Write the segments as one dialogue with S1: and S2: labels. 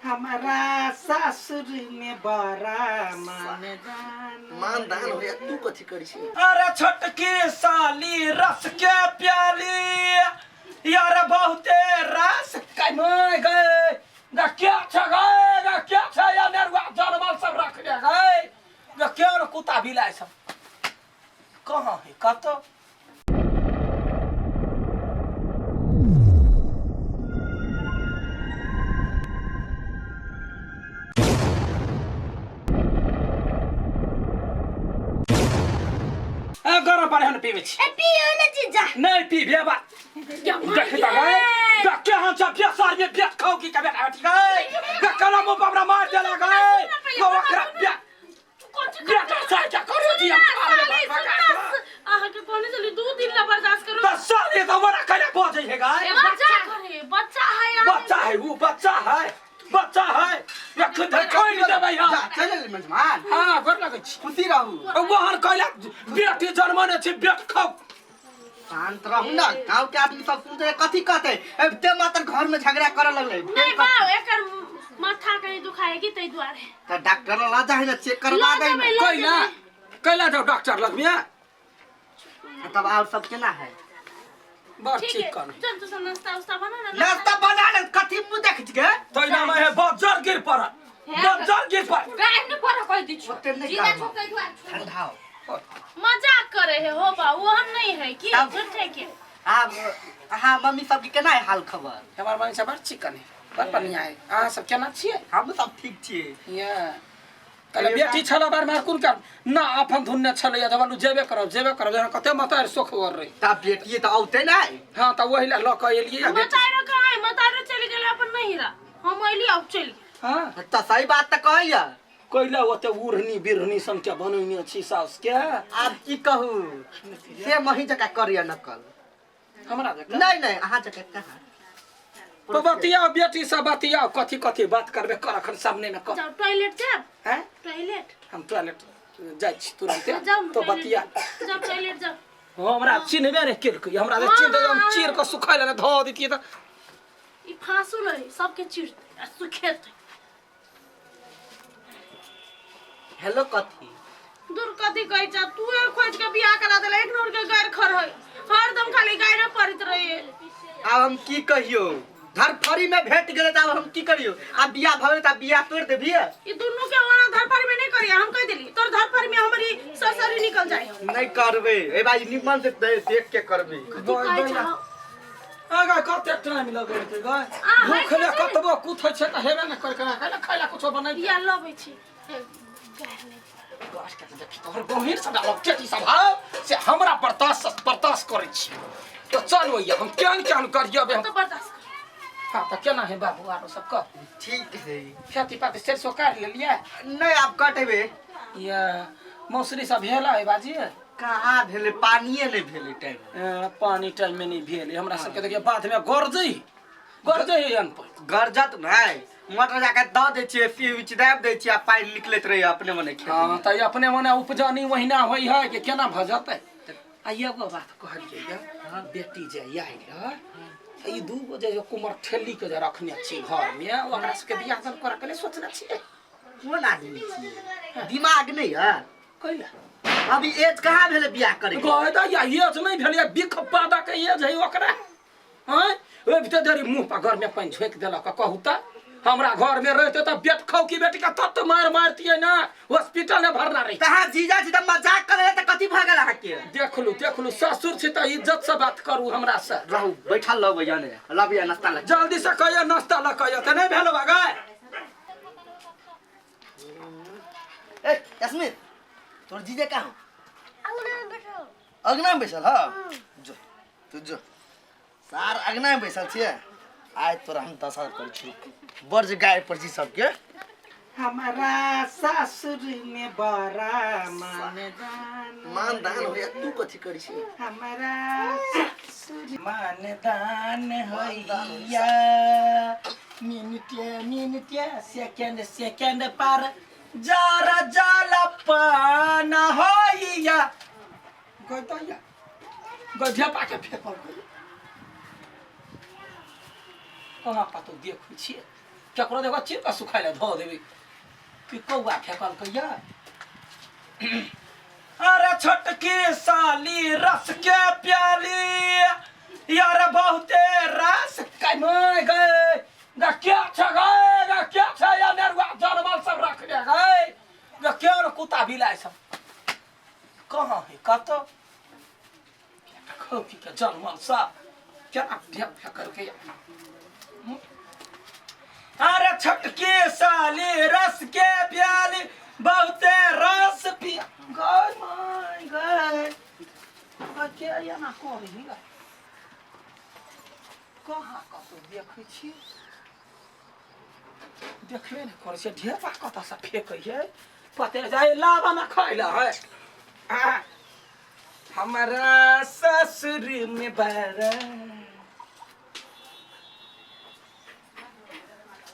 S1: हमारा सासुर में बड़ा मानदान।
S2: मानदान होया, तू कथी करी छी?
S1: अरे छोटकी साली रस के प्याली यार, बहुते रस कमाए गए गा। क्या छ गए गा, क्या छ या नेरुआ जानवर सब रख ले गए गा। क्या रे कुत्ता बिलाइ सब कहाँ है कतो? ए, गरम पानी हम पीबै छी।
S3: ए, पियो ने जीजा।
S1: नहीं पीबे बा। देखी त गए गा, के हम सब बेसार में बेच खाओ की कबे ठीक है गा। कलम मुंह पर हमरा मार देला गए गा ओकरा बे बेटा सार क्या करो जी, हम खा लेबै भगा के।
S3: अहाँके कहने छली 2 दिन ला बर्दाश्त करू।
S1: त साले तो बड़ा कने बजै है गाय।
S3: बच्चा करे, बच्चा है यार।
S1: बच्चा है, वो बच्चा है, बच्चा है। एखन धरि कोई नहीं देबै
S2: जा
S1: हम।
S2: चल गेली मेजमान।
S1: हाँ, गोर लगै छी।
S2: खुशी रहू।
S1: वहन कैला बेटी जन्मने छी बेट खाऊ।
S2: शांत रहू ना, गांव के आदमी सब सुनते कथी कहते? ए, ते मात्र घर में झगड़ा करे लगले।
S3: नहीं बा, एकर माथा कहीं दुखाए कि ताहि दुआरे।
S2: त डॉक्टर ला जाहि ना, चेक करवा
S3: लऽ
S2: दे।
S3: जेबै, लऽ
S1: कैला
S3: जेबै।
S1: कैला जाओ डॉक्टर लग में।
S2: तब और सब केना है?
S1: बड़
S3: ठीक
S1: ठीक
S3: है
S1: कर।
S3: चल, तू सब नाश्ता उस्ता बना ना।
S2: नाश्ता बना ले, कथी मुंह देख के?
S1: तैना में है बज्जर गिर पड़, बज्जर गिर पड़।
S4: गाय ने पर कह दी छु।
S2: ओते नहीं
S4: जीजा
S2: करब।
S4: छो कह दुआरे छोड़।
S2: ठंडा हो।
S3: मजाक करे है हो बा, वो हम नहीं है कि
S2: तब-
S3: झूठे के।
S2: आब अहाँ मम्मी सबके केना है हाल खबर?
S1: हमार मम्मी सब बड़ चिकन है, बड़ बढ़िया है। अहाँ सब केना छियै?
S2: हम सब ठीक छियै।
S1: या कहले बेटी छल बार मार कोन कर ना अपन धुनने छलैया जब जेबे करब, जेबे करब, जहन कते मतार सोख वर रही।
S2: तब बेटिए तऽ औते नहि।
S1: हाँ, तऽ वही ला लऽ कऽ एलियै बेटी।
S3: मतारो कहाँ है? मतारो चलि गेलै अपन नहिरा, हम अयली अब चलि गेल।
S1: हाँ।
S2: तऽ सही बात तऽ कहैया।
S1: कैला ओते उड़नी बिरनी सन के बनैने छी साउस के?
S2: आब की कहू, से मही जकाँ करैया नकल।
S1: हमरा जकाँ?
S2: नहीं नहीं, अहाँ जकाँ कहाँ।
S1: तो बतियाओ बेटी से, बतियाओ, कथी कथी बात करबे कर अखन सामने में कर।
S3: जाओ टॉयलेट जाब।
S1: हैं?
S3: टॉयलेट।
S1: हम टॉयलेट जाइ छी तुरंते।
S3: जाओ न
S1: तो
S3: टॉयलेट।
S1: बतिया।
S3: जाओ टॉयलेट जाओ।
S1: हमरा चिन्हबे नहि केलकै, हमरा जे चिन्ह हम चीर कऽ सुखाय लए धऽ दितियै तऽ।
S3: ई फांसुल है, सबके चिरतै आ सुखेतै।
S2: हेलो, कथी?
S3: दूर, कथी कहै छ तू? एक खोज के बियाह करा देला, एक नोर के गायर खर है, हरदम खाली गायरे पड़ैत रहे।
S2: आब हम की कहियो, धरफड़ी में भेट गेलै तऽ आब हम की करियो? आब बियाह भऽ गेलै तऽ आब बियाह तोड़ि देबियै?
S3: ई दुनू के ओना धरफड़ी में नहीं करिया, हम कह देली तोर धरफड़ी में हमारी सरसरी निकल जाए।
S2: नहीं करबै, ए भाई, निमन से देख के करबै।
S3: कथी कहै छ?
S1: आगा कते टाइम लगै छै गाय?
S3: आ,
S1: भूख ले कतबो कुथै छै तऽ हेबे ने कर करा खाइला कुछो बनै।
S3: या लबै छी। ए, गायर नहीं।
S1: गाछ के देखी तोहर बहिन सब डालब केटी सब हाउ से हमरा बर्दाश्त बर्दाश्त करै छी तऽ चल ओइया हम केहन केहन करियबे हम।
S3: तो बर्दाश्त कर।
S1: हाँ, तऽ केना है बाबू, आरो सब कह।
S2: ठीक है।
S1: खेती पाती सरिसो काटि लेलियै?
S2: नहीं, आब कटेबै।
S1: या मौसरी सब भेल है बाजी?
S2: कहाँ भेलै, पानिए नहि भेलै टाइम।
S1: ए, पानी टाइम में नहीं भेल। हमरा सबके देखिए बाध में गरजै गरजै है अनपढ़।
S2: गरजत नहि, मोटर जाके दऽ दै छियै, स्विच दाबि दै छियै आ पानि निकलैत रहैए अपने मने खेत।
S1: हाँ, तऽ अपने मने उपजनी ओहिना होइ है कि केना भऽ जेतै? आ एगो बात कहलियै ये, बेटी जे आयल ई दू गो जे कुमर ठेली के जे रखने छी घर में, ओकरा सबके बियाह दान करऽ के नहि सोचने छियै?
S2: कोन आदमी छियै, दिमाग नहि है?
S1: कैला?
S2: अभी एज कहाँ भेलै बियाह करे के?
S1: कहै तऽ या एज नहि भेलै, बिख पादा के एज है ओकरा। आँय, ओहि भीतर धरि मुँह पर घर में पानि झोंकि देलक। कहू तऽ हमरा घर में रहते तऽ बेट खाऊ की बेटी के तत मार मारतियै ना, हॉस्पिटल में भरना रही।
S2: तहाँ जीजा जी तऽ मजाक करे तऽ कथी भऽ गेल अहाँके?
S1: देखलू देखलू, ससुर छी तऽ इज्जत से बात करू हमरा से।
S2: रहू, बैठल रहबै, जाने लबिया नाश्ता लग।
S1: जल्दी से कहियो नाश्ता लऽ कहियो तऽ नहि भेल बा।
S2: ए यास्मीन, तोर जीजा कहाँ?
S5: अंगना में बैठल।
S2: अगना में बैसल? हाँ, जो तू जो सार, अगना में बैसल छियै। आइ तोरा हम दशा करै छी, बड़ जे गाय पर छी सबके।
S1: हमारा सासुर में बड़ा मानदान।
S2: मानदान होइया, तू कथी करै छी?
S1: हमारा सासुर मानदान होइया, मिनटे मिनटे सेकेंड सेकेंड पर जरा जल पान होइया। गइतैया गझेपा के फेकल गइल, कहाँ कतौ देखै छियै। केकरो देखो चीर के सुखाय ले धो देबी कि कौआ फेकल कहिया। अरे छोटकी साली रस के प्याली यार बहुते रस कमाए गए गा क्या छ गए गा क्या छ या नेरुआ जानवर सब रख दे गए गा क्या रे कुत्ता बिलाइ सब कहाँ है कतो खौकी के जानवर सब क्या ढेप फेकल के। अरे छोटकी साली रस के प्याली बहुते रस पिया गए my गए के एना करी गए कहाँ कतौ देखै छी देखबे नहि करै छै ढेपा कतऽसँ फेकै है पते जाइ लाबा ना खाइ ला है। आ, हमारा ससुर में बड़ा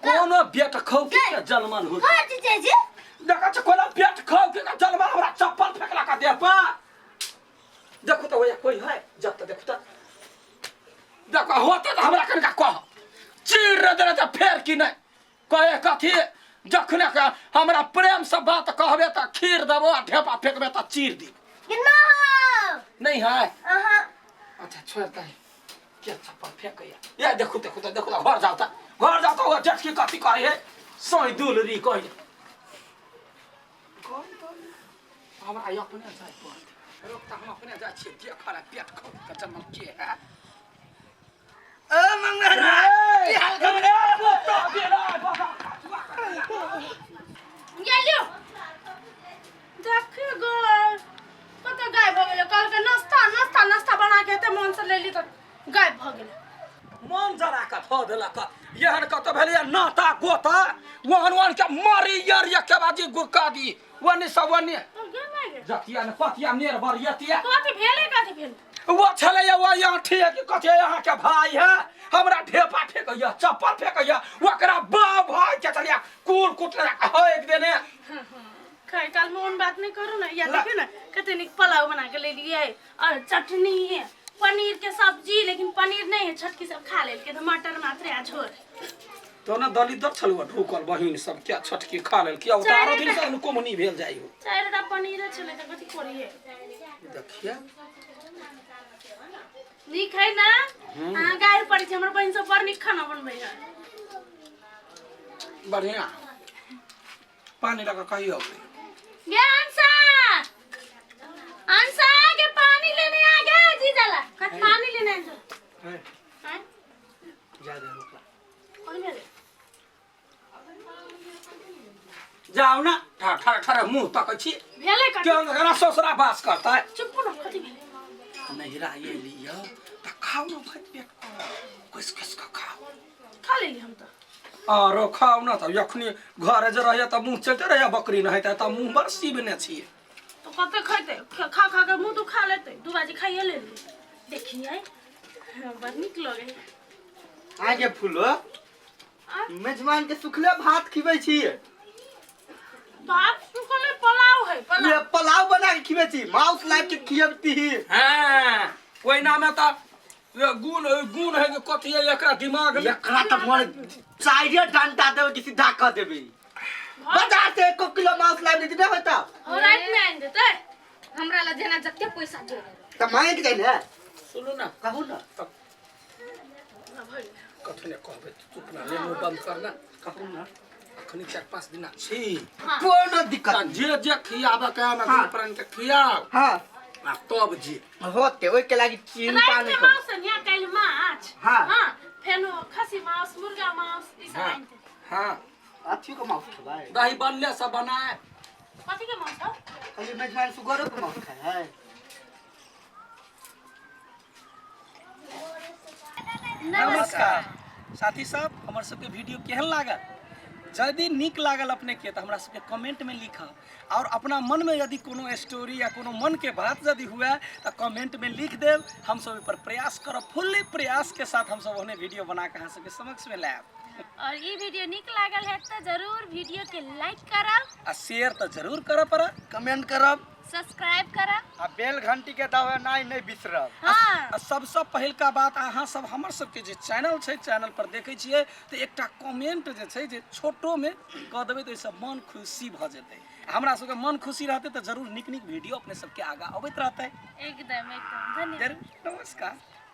S1: कोनो बेट खौकी के जनमन हो
S5: कथी छै जी?
S1: देखा छ कोनो बेट खौकी के जनमन हमरा चप्पल फेकला का देह पर देखू तो वही कोई है जब तक देखू तो देखो होते तो हमरा कनका कह चीर देले त फेर की नहीं कहे कथी जखने के हमरा प्रेम से बात कहबे त खीर देबो आ ढेपा फेकबे त चीर दी
S5: ना
S1: नहीं है।
S5: अहाँ
S1: अच्छा छोड़ दे के चप्पल फेंकैया ये देखू देखू तो देखू तो घर जाओ त घर जाओ त ओ जेठकी कथी कहै है सोई दुलरी कहि हमरा अपने जाय पड़त रोक त हम अपने जाइ छियै देखऽ ला पेट खौ के जन्मल के है।
S2: ओ मंगरा की हाल खबर है?
S3: ये लियो देखियो गो कतऽ गायब भऽ गेलै। कहलकै नाश्ता नाश्ता नाश्ता बना के हेतै मन से लेली तऽ गायब भऽ गेलै।
S1: मन जरा के धऽ देलक एहन कतऽ भेलैया नाता गोता ओहन ओहन के मरी यर के बाजी गुका दी ओने सब ओने जतिया ने पतिया नेर बरियतिया
S3: कथी भेलै कथी भेलै?
S1: वो छलैया वो यहाँ ठीक कि कथी अहाँ के भाई है हमरा ढेपा फेकैया चप्पल फेकैया ओकरा बाप भाई के चलिया कुल कुटले हक देने।
S3: खाय काल में ओहन बात नहीं करू ना। या देखियो ना कते नीक पुलाव बना के लेलियै और चटनी है पनीर के सब्जी, लेकिन पनीर नहीं है छोटकी सब खा लेलकै तऽ मटर मात्र आ झोर।
S1: तो ना दलिदर छलुआ ढुकल बहिन सब क्या छोटकी खा लेलकी आ उतारो दिन से अनुकोमनी भेल जाइ हो।
S3: चारिटा पनीर छलै तऽ कथी करियै?
S1: देखिए
S3: नीक है ना? अहाँ गारि पड़ै छै हमर बहिन सब बड़ नीक खाना बनबै है।
S1: बढ़िया पानी लगा कहियो
S3: गे अंसा अंसा के पानी लेने आ गए जी जाला पानी लेने आ जाओ। हैं
S1: जा दे रोकला
S3: कौन भेलै?
S1: जाओ ना ठा ठा ठा मुंह तकै छी
S3: भेलै कथी?
S1: क्यों एकरा ससुरा बास करता है।
S3: चुप ना कथी भेलै?
S1: नहिरा ये लियो त खाओ ना भाई पेट कस कस के खाओ।
S3: खा लेली हम तऽ।
S1: आरो खाओ ना तब जखनी घरे जे रहिए तब मुंह चलते रहिए बकरी नहीं त मुंह बड़ सीबने छिए।
S3: तो कते खैते खा खा के मुंह दुखा लेते दू बाजी खाइए लेली। देखिए बड़ नीक लगे।
S2: आगे फूलो मेजबान के सुखले भात खिबै छी।
S3: भात सुखले पुलाव है पुलाव।
S2: ये पुलाव बना के खिबै छी माउस लाइव के खियबती।
S1: हां ओइना में त गुण गुण है कि कथी है एकरा दिमाग में।
S2: एकरा त मोर चाइरे डंडा देबै कि सीधा क देबै। बाजार से 1 किलो माउस लाइव नहीं देबै होता।
S3: और रात में आइन देतै
S4: हमरा ला जेना जते पैसा दे
S2: त मांग के जाइ ने।
S1: सुनू ना
S2: कहू ना
S1: कथी ने कहबै चुप ना ले मुंह बंद करना
S2: कहू ना
S1: अखनी 4-5 दिन छी
S2: कोनो दिक्कत
S1: जे जे खियाबे के ना
S2: हाँ।
S1: प्राण के खियाब
S2: हां
S1: आ तब जे
S2: होते ओइ के लागि चिंता नहीं
S3: करू। मांस निया काल्हि माछ
S2: हां
S3: हां फेनो खसी मांस मुर्गा मांस ई सब आनते।
S1: हां
S2: अथी को मांस खबाय
S1: दही बनले सब बनाए।
S3: कथी के मांस हो?
S2: खाली मेजबान सुगरो के मांस खाए है।
S1: नमस्कार साथी सब, हमर सबके वीडियो केहन लागल? यदि नीक लागल अपने के तो हमरा सबके कमेंट में लिखब और अपना मन में यदि कोनो स्टोरी या कोनो मन के बात यदि हुए तो कमेंट में लिख देब। हम सब पर प्रयास करब, फुल्ली प्रयास के साथ हम सब ओहने वीडियो बना के अहाँ सबके समक्ष में लायब।
S3: और ये वीडियो नीक लागल है तो जरूर वीडियो के लाइक करब
S1: आ शेयर तो जरूर करब पड़त,
S2: कमेंट करब,
S4: सब्सक्राइब करा।
S6: आ बेल घंटी के दबेनाइ नहि बिसरब।
S3: हाँ।
S1: आ सबसँ पहिलका बात, अहाँ सब हमर सबके जे चैनल छै, चैनल पर देखै छियै तऽ एकटा कमेंट जे छै जे छोटोमे कऽ देबै तऽ ओहिसँ मन खुशी भऽ जेतै। हमरा सबके मन खुशी रहतै तऽ जरूर नीक नीक वीडियो अपने सबके आगाँ अबैत रहतै।
S3: एकदम एकदम, धन्यवाद।
S1: जरूर, नमस्कार।